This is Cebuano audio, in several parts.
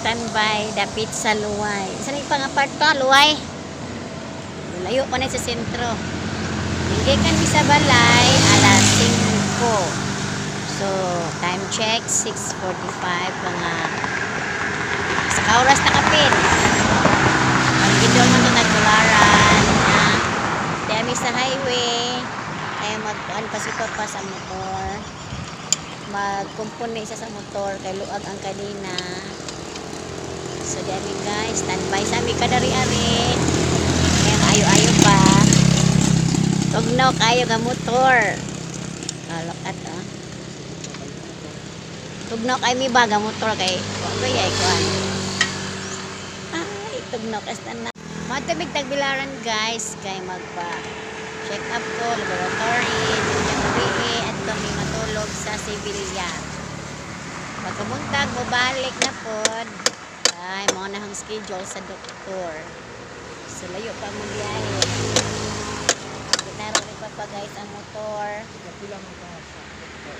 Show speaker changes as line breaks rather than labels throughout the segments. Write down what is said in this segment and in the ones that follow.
Nag-standby dapit sa Luway. Saan yung pang apart pa, Luway? Layo pa na sa sentro. Hindi mi sa balay, alas 5. So, time check, 6:45, mga sa kauras na kapin. Pag-idol man ito nagtularan. Ha? Dami sa highway. Kaya mag-an pa si Papa sa motor. Magkumpuni siya sa motor kay luag ang kanina. So, dami guys, standby sa ami kadari-ari. Kaya ayo-ayo pa. Tugnaw kayo nga motor. Look at ah. Tugnaw kay mi ba nga motor kay wa ba yay kuan. Ay, tugnaw kasta na. Matumig Tagbilaran guys kay magpa check up ko laboratory, gabi at kami matulog sa Sevilla. Pagkabuntag mobalik na pod. Ay, mo na ang schedule sa doktor. So layo pa mo biyahe. Ginaro ni Papa guys ang motor.
Kapila mo ka sa doktor.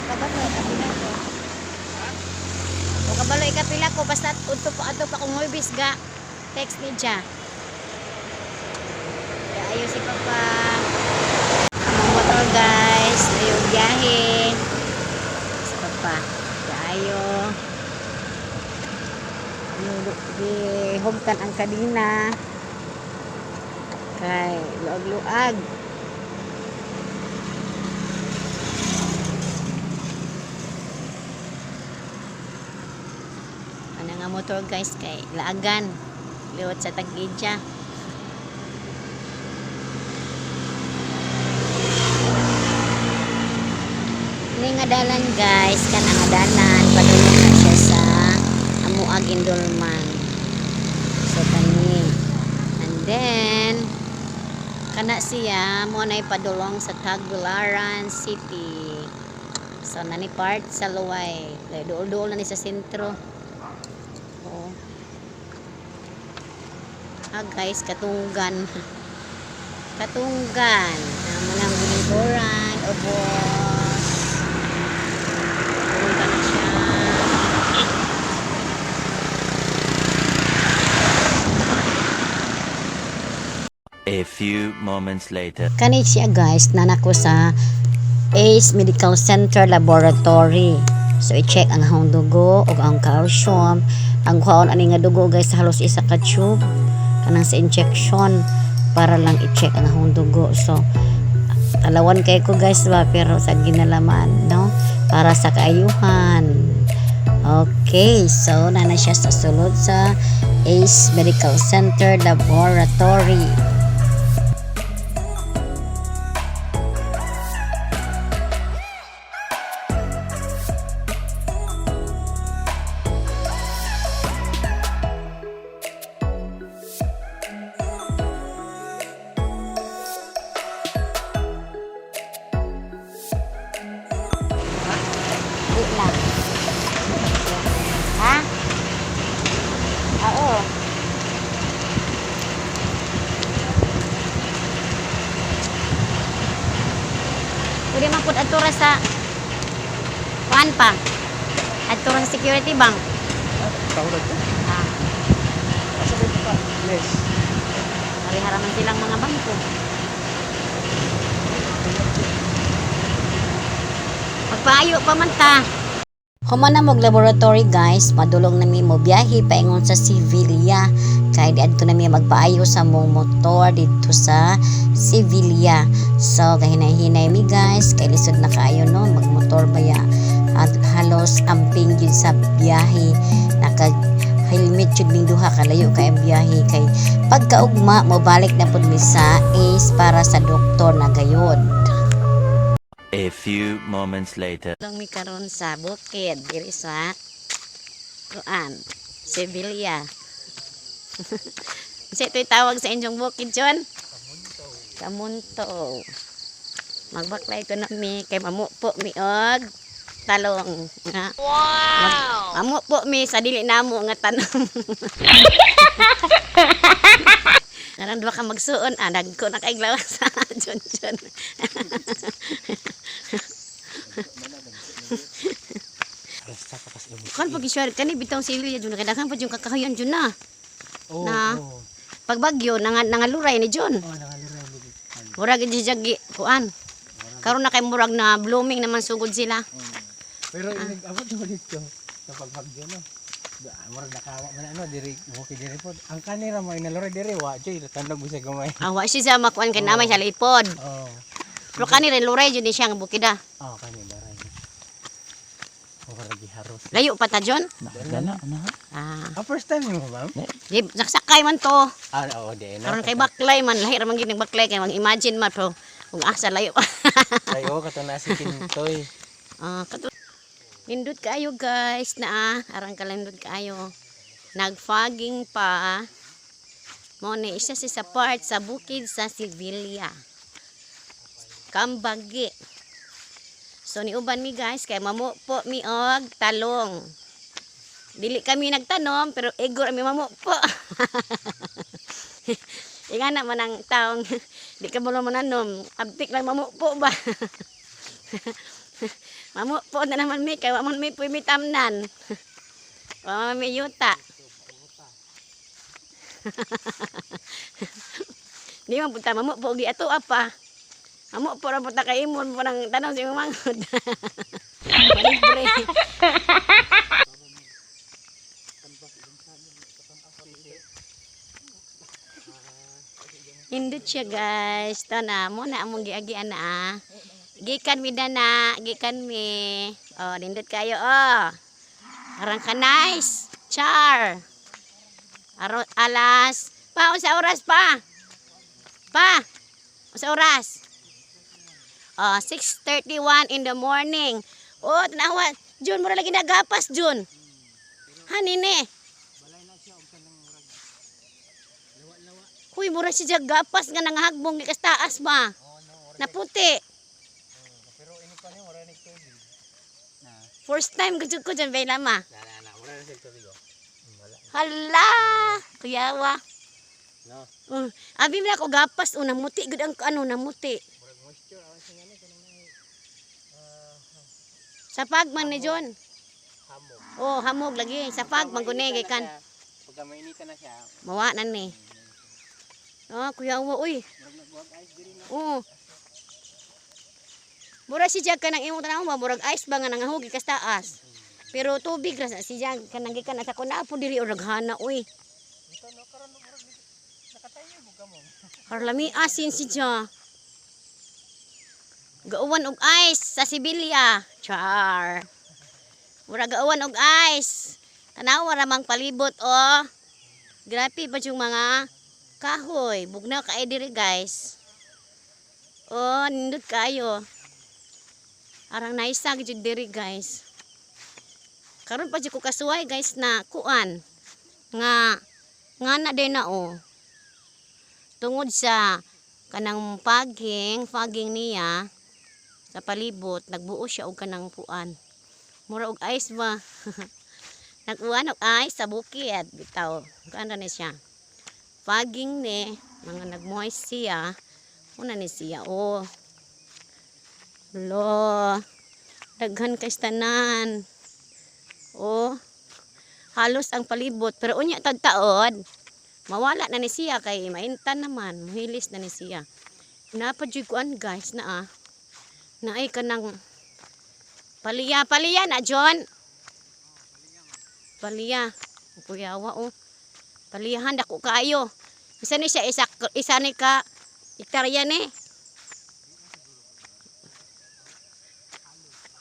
Kabalo, kapila ko. O kabalo, ikapila ko. Basta udto pa ato pa kung Huwebes ga. Text ni Ja. Kaya ayo si Papa. Ang motor guys. Layo biyahe. Si Papa. Kaya ayo. Gihugtan ang kadina. Kay luag-luag. Ano nga motor guys kay laagan. Liwat sa Tagidya. Ini nga dalan guys, kan ang dalan padulong na siya sa Amuag Indulman. So kani. And then kana siya mo nay padulong sa Tagbilaran City. So nani part sa Luway. Duol-duol na ni sa sentro. Oo. Ah guys, katunggan. Katunggan. Amo nang bilingkuran, ubos. Katunggan na siya.
A few moments later.
Kani siya guys, nanako sa Ace Medical Center Laboratory. So i-check ang ahong dugo ug ang calcium. Ang kuhaon ani nga dugo guys halos isa ka tube kanang sa injection para lang i-check ang ahong dugo. So talawan kay ko guys ba, pero sa ginalaman no, para sa kaayuhan. Okay, so nana siya sa sulod sa Ace Medical Center Laboratory. Di lang. Ha? Oo. Pwede man pud adto ra sa kuan pa. Adto ra sa security bank.
Tawag ko?
Ah,
Asa ba pa? Yes.
parehara man silang mga bangko. Magpaayo pa man ta. Human na mog laboratory guys, madulong na mi mo biyahe paingon sa Sevilla. Kay diadto na mi magpaayo sa mong motor didto sa Sevilla. So gahinay-hinay mi guys, kay lisod na kaayo no magmotor baya. At halos amping gyud sa biyahe. Naka helmet jud ming duha kalayo kay ang biyahe kay pagkaugma mobalik na pud mi sa Ace para sa doktor na gayod.
A few moments later.
Lang mi karon sa bukid diri sa kuan Sevilla. Unsa ito'y tawag sa inyong bukid, John? Kamunto. Magbaklay ko na mi kay mamupo mi og talong. Nga. Wow. Mamupo mi sa dili namo nga tanom. Naran duha ka magsuon, ah, nagko na kay glawas John John.
Basta ka kasi.
Kan pag siya kani bitong silya jud, kadaghan pa jud kakahuyan jud na.
Oo.
Na.
Oo.
Pag bagyo nangaluray ni John.
Oh, nangaluray ni.
Murag gyud siya kuan. Karon na kay murag na blooming naman sugod sila.
Pero inig abot mo dito sa pagbagyo, no. Murag nakawa man ano diri bukid diri po. Ang kanira mo inaluray diri wa joy tandog bisag gamay.
Awa siya sa makuan kay namay sa lipod.
Oh.
Pero kani rin luray jud ni siya nga bukid ah.
Oh, kani daray. Murag giharos.
Layo pa ta, John.
Na, na.
Ah,
Ah, first time mo, ma'am?
di nagsakay man to.
Ah, oo, di na.
Karon kay baklay man, lahi ra man gid ng baklay kay mang imagine man pero kung asa layo pa.
Ayo, kato na si Kintoy.
Ah, nindot kaayo guys na ah, arang kalindot kaayo. Nagfogging pa. Mo ni isa si sa part sa bukid sa Sevilla. Kambagi. So niuban mi guys kay mamu po mi og talong. Dili kami nagtanom pero igor mi mamu po. Ingana man ang taong di ka mo mananom, abtik lang mamu po ba. Mamu po na naman mi kay wa man mi puy mi tamnan. Wa man mi yuta. Di man punta mamu po gi ato apa. Mamu po ra punta kay imon po nang tanong sa imong manghod. Malibre. Indot siya guys. To na mo na among giagian na ah. Gikan mi dana, gikan mi. Oh, nindot kayo oh. Arang ka nice. Char. Aro alas. Pa, unsa oras pa? Pa. Unsa oras? Oh, 6:31 in the morning. Oh, tanawa. Jun, mura lagi nagapas, Jun. Hanini. Huy, mura siya gapas nga nangahagbong gikas taas ba? Naputi.
Pero ini ko ni wala ni tubig. Na.
First time ko ko dyan, Bella ma.
Na na na, wala na siya tubig oh. Wala.
Hala! Kuyawa.
No.
Abi mo na ako gapas, oh, namuti. Gud ang ano, namuti.
Murag moisture awan siya nga ni kanang
Sa pagman ni John.
hamog.
Oh, hamog lagi. Sa pag, manggune, kan.
Pagka mainita na siya,
Mawa na ni. Oh, kuyawa, uy.
murag nagbuhag ice diri no.
Oh. Mura si Jack kanang imong tanaw ba murag ice ba nga nangahugi kas taas. Pero tubig ra sa si Jack kanang gikan sa kuna po diri og raghana uy.
Ito no karon murag nakatayo bug ka mo.
Harlami asin si Jack. Gauwan og ice sa Sibilia. Char. Mura gauwan og ice. Tanawa ra mang palibot oh. Grabe pa yung mga kahoy. Bugnaw kay diri guys. Oh, nindot kayo. Arang naisa jud diri guys. Karon pa jud ko kasuway guys na kuan nga nga na din na oh. Tungod sa kanang paging, fogging niya sa palibot, nagbuo siya og kanang kuan. Mura og ice ba? Nag-uwan og ice sa bukid bitaw. Kuan ra ni siya. Fogging ni, mga nagmoist siya. Una ni siya oh. Lo. Daghan kay tanan. Oh. Halos ang palibot pero unya tad taod. Mawala na ni siya kay maintan naman, muhilis na ni siya. Napa jud kuan guys na ah. Naay kanang paliya, paliya na John. Paliya. Kuyawa oh. Paliyahan dako kaayo. Isa ni siya isa, isa ni ka hektarya ni.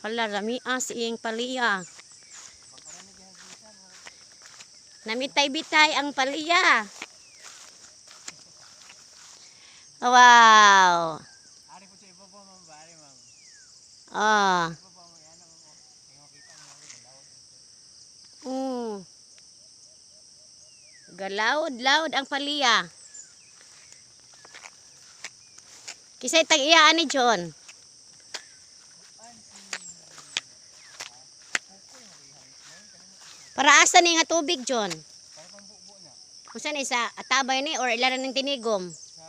Hala, rami as iyang paliya. Namitay-bitay ang paliya. Wow.
Ari po sa ibabaw ma'am, ba ari ma'am.
Ah.
Ibabaw mo yan ma'am. Ay makita mo ma'am.
Galaod-laod ang paliya. Kisay tag-iya ani John. Para asa ni nga tubig John?
Para pang bubo na.
Unsa ni sa atabay ni or ilaran ng tinigom?
Sa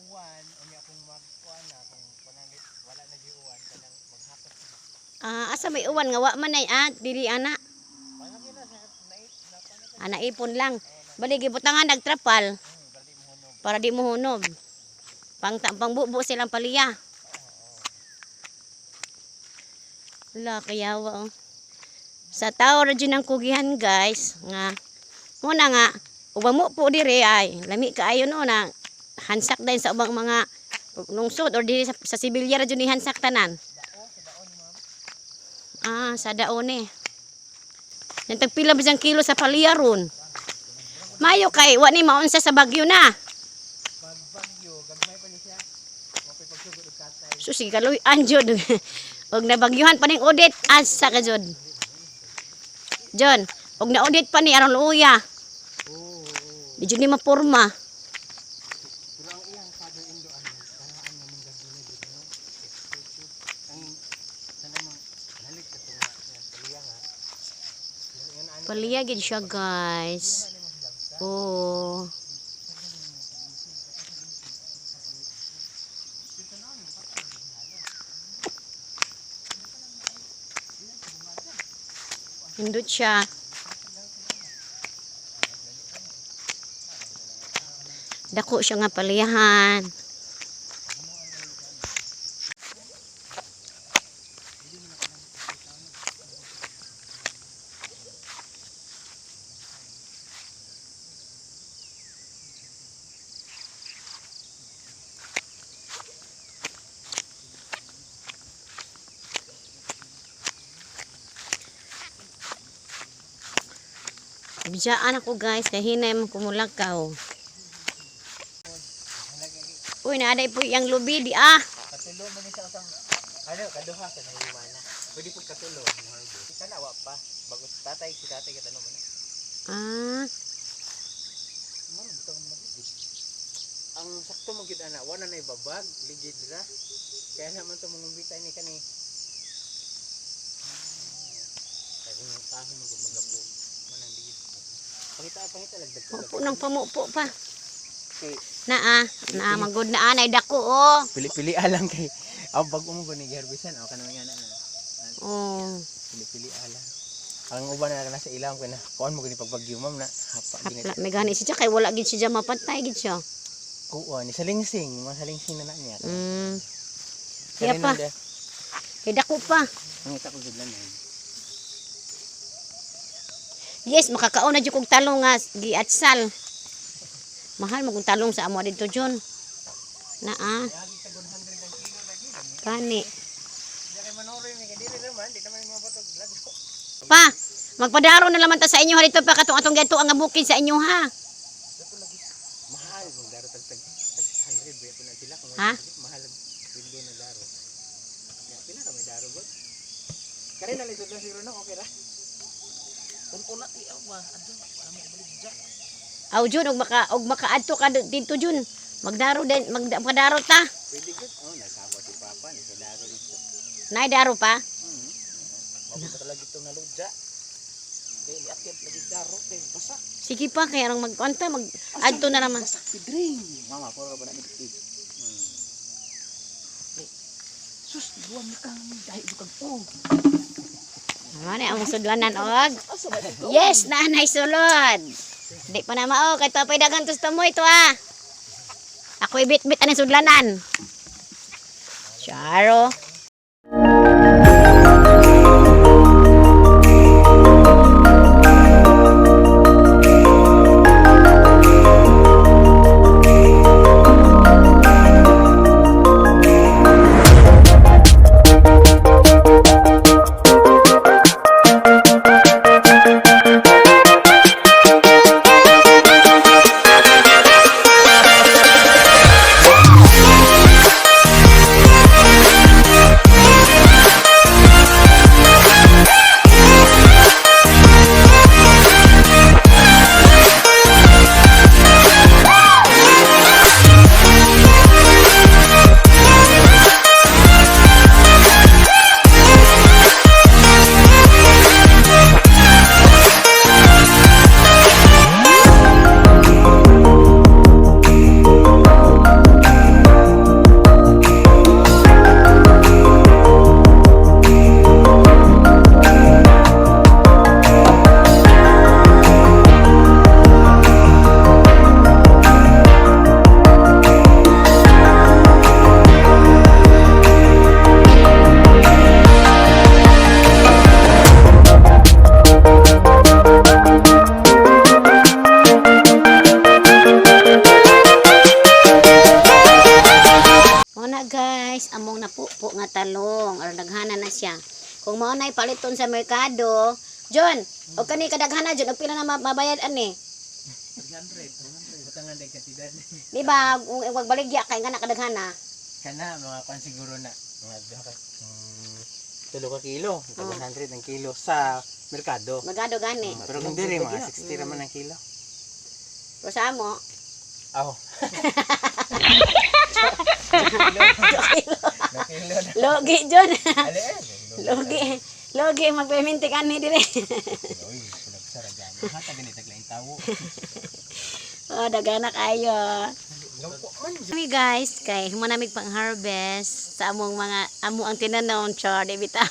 uwan unya kung magkuan na kung panangit wala na gyud uwan kanang maghakot siya.
Ah, asa may uwan nga wa man ay ah, dili ana.
Palagi
Ah, naipon lang. Bali gibutangan nagtrapal para di mo hunob. Pang pangbubo silang paliya. Wala kayawa oh. Sa tao ra jud ang kugihan, guys, nga muna nga ubang mo po dire ay lami kaayo no na hansak din sa ubang mga lungsod or diri sa Sibilya ra jud ni hansak tanan. Ah, sa daon eh. Yang tagpila bisang kilo sa paliya ron. Mayo kay wa ni maunsa sa bagyo na.
Pag bagyo, gagmay pa ni siya. Mapay pagsugod og katay.
Sus, kaluy-an jud. Og nabagyuhan pa ning audit asa ka jud. John, og na-audit pa ni aron luya.
Oo.
Di jud ni maporma.
Pero ang iyang father in law ano, kanaan nga mong gagawin dito no. Ang sana mang nalik ka tunga paliya nga. Pero yun ano
Paliya gid siya, guys. Oo. Hindot siya. Dako siya nga paliyahan. Biyaan ako, guys, kay hinay man kumulakaw. Uy, naaday po yung lubi di ah.
Katulo man ni sa usang ano kaduha sa nahiwana. Pwede pud katulo. Kana wa pa. Bago tatay si tatay katano man.
Ah,
Mano butang man gid. Ang sakto mo gid ana, wala na ibabag, ligid ra. Kaya naman to mangumbita ni kani. Kaya kung kahoy mo gud magabo, man ang ligid. Pangita pangita lagdag ko.
mupo nang pamupo pa.
Kay
Naa, naa magod na anay dako oh.
pili-pili alang kay aw bago mo gani giharbisan aw kanang nga na.
Oh,
Pili-pili alang. Ang uban na nasa ilang ko na kuan mo gani pagbagyo ma'am na hapa gini.
hapla may gani siya kay wala gid siya mapatay gid siya.
Kuan ni salingsing, mga salingsing na na niya.
Iya pa. Kay dako pa.
Mangita ko gud lang yan.
Yes, makakaon na jud kog talong nga giatsal. Mahal mo kung talong sa amo dito, John. Naa. Kani. Pa, magpadaro na laman ta sa inyo ha dito pa katong atong gadto ang bukid sa inyo ha.
Mahal magdaro tag tag tag 600 ba na sila kung
Ha?
mahal ang window na daro. Ya pila ka may daro bot. Kare na lisod na siguro no okay ra.
Una ti awa, adto wala mo balik dya.
Aw Jun, og makaadto ka dito, Jun. Magdaro din, magpadaro ta.
Pwede gud. Oh, nasawa si papa ni sa daro dito.
Nay daro pa.
Mabot lagi itong naludya. Kay liakyat lagi daro kay basak.
Sige pa kay arang magkonta mag adto na naman.
Basak pidring. Mama puro ba na ni. Sus, buwan mo kang dahil kag oh.
Ano ni among sudlanan og.
Asa ba ito?
Yes, nanay sulod. Di pa na mao kay tapay dagan tusto mo ito ah. Ako ibit-bit ani sudlanan. Charo. talong or daghana na siya. Kung mao na paliton sa merkado, John, o kani kadaghana John, og pila na mabayad ani?
300. Butangan day katidad.
Di ba, kung wag baligya kay nga nakadaghana.
Kana mga kwan siguro na mga duha ka 3 ka kilo, 100 ang kilo sa merkado.
Merkado gani.
Pero kung diri mga 60 raman ang kilo.
Pero sa amo,
Aw. Kilo na.
logi John.
Ale eh.
Logi. Logi magpeminti kani dire.
Uy, kulag sa ragamo. Hata ganit taglaing tawo.
Oh, dagana kayo.
Gampo man.
Kami guys, kay humanamig pang harvest sa among mga amo ang tinanom, char, di bitaw.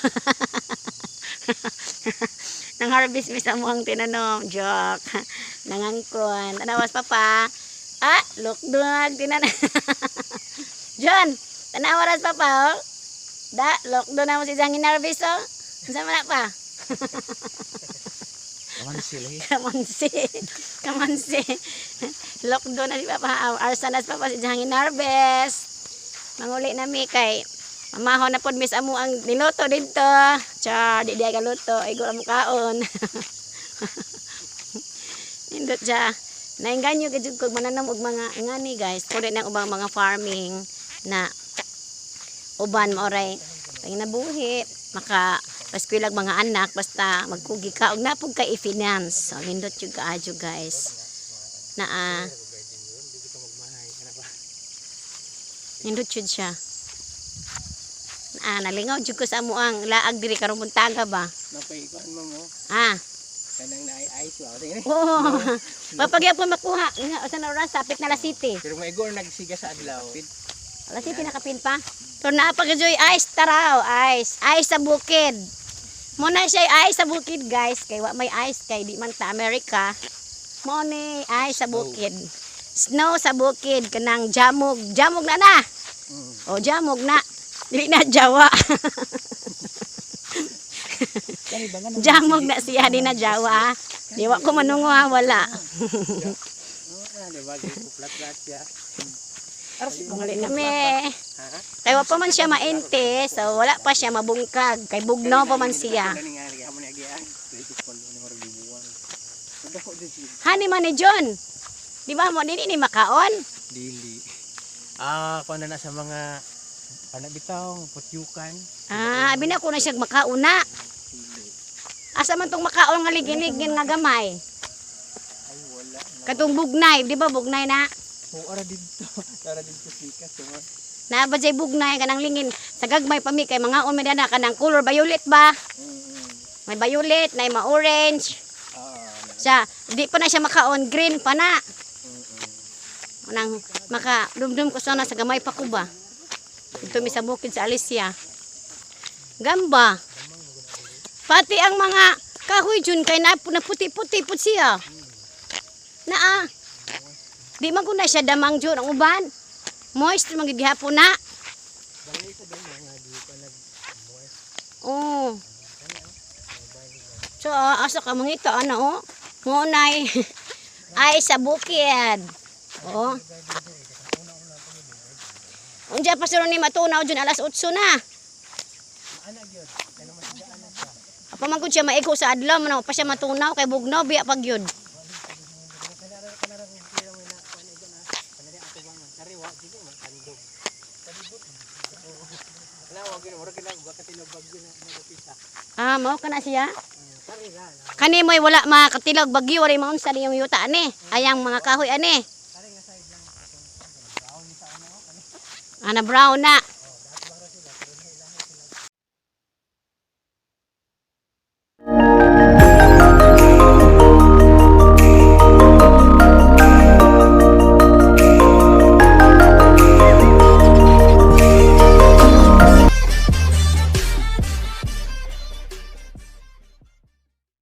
Nang harvest mi sa among tinanom, joke. Nangangkon. Tanawas papa. Ah, look dog tinanom. John, tanawa ras papa oh. Da, look na mo si Jangin harvest oh. Unsa man na pa?
Kaman sila eh.
Kamansi. Kamansi. Lockdown na si Papa. Arsa na si Papa si Jangin harvest. Manguli na mi kay mamaho na pod miss amo ang niluto dito. Char, di di ka luto. Igo ra mo kaon. Nindot siya. Nainganyo ka jud kog mananom og mga ngani guys. Puri nang ubang mga farming na uban maoray panginabuhi maka paskwilag mga anak basta magkugi ka og napog ka i-finance. So nindot jud kaadyo guys. Naa nindot jud siya. Ah, nalingaw jud ko sa amo ang laag diri karong buntaga ba.
Napay kuan mo mo.
Ah,
Kanang naay ice wa. Sige ni.
oo. Papagyapon makuha. Nga sa na oras sapit na la city.
Pero maigo nagsiga sa adlaw.
Alas 7 nakapin pa. Pero naapag-enjoy ice taraw, ice. Ice sa bukid. Muna siya ice sa bukid, guys. Kay wa may ice kay di man ta Amerika. Mo ni ice sa bukid. Snow sa bukid kanang jamog. Jamog na na. O jamog na. Dili na jawa.
Kani ba nga
Jamog na siya di na jawa. Di wa ko manungo ha, wala.
Oo, na di ba plat-plat siya.
Muli na me. Kay wa pa man siya maente, so wala pa siya mabungkag. Kay bugnaw pa man siya.
Kani nga lagi hamon agi ang. Dito ko ni murag buwan. Dako jud siya.
Hani man ni John. Di ba mo dili ni makaon?
Dili. Ah, kuan na na sa mga panabitaw, putyukan.
Ah, abi na ko na siya makauna.
Dili.
Asa man tong makaon nga liginigin nga gamay?
Ay wala na.
Katong bugnay, di ba bugnay na?
Oo, ara dito. Ara dito sikas, diba?
Naa ba jay bugnay kanang lingin sa gagmay pa mi kay mga on may dana kanang color violet ba? May violet, na may orange.
Ah,
Siya, di pa na siya makaon green pa na. Nang maka dumdum ko sana sa gamay pa ko ba. Dito mi sa bukid sa Alicia. Gamba. Pati ang mga kahoy dyan kay na, naputi-puti pud siya. Naa. Di man ko na siya damang dyan ang uban. Moist man gid gihapon na.
Balay sa damo nga di pa nag
Oo. So, asa ka mangita ano oh. Munay ay sa bukid. Oo. Unja pa siro ni matunaw dyan alas 8 na.
Ana gyud. Kana mas ana ka.
Apa man gud siya maigo sa adlaw man pa siya matunaw kay bugnaw biya pag yun.
Kanara kanara kung kira mo na kuan na na. Kanara ato bang kariwa dili man tandog. Kalibot. Wala wa gyud murag kina katilog bagyo na nagapita.
Ah, mao ka na siya.
Kari ra na.
Kani mo'y wala makatilog bagyo wala maunsa niyong yuta ani. Ayang mga kahoy ani.
Kari nga side lang. Brown ni sa ano kani.
Ana brown na.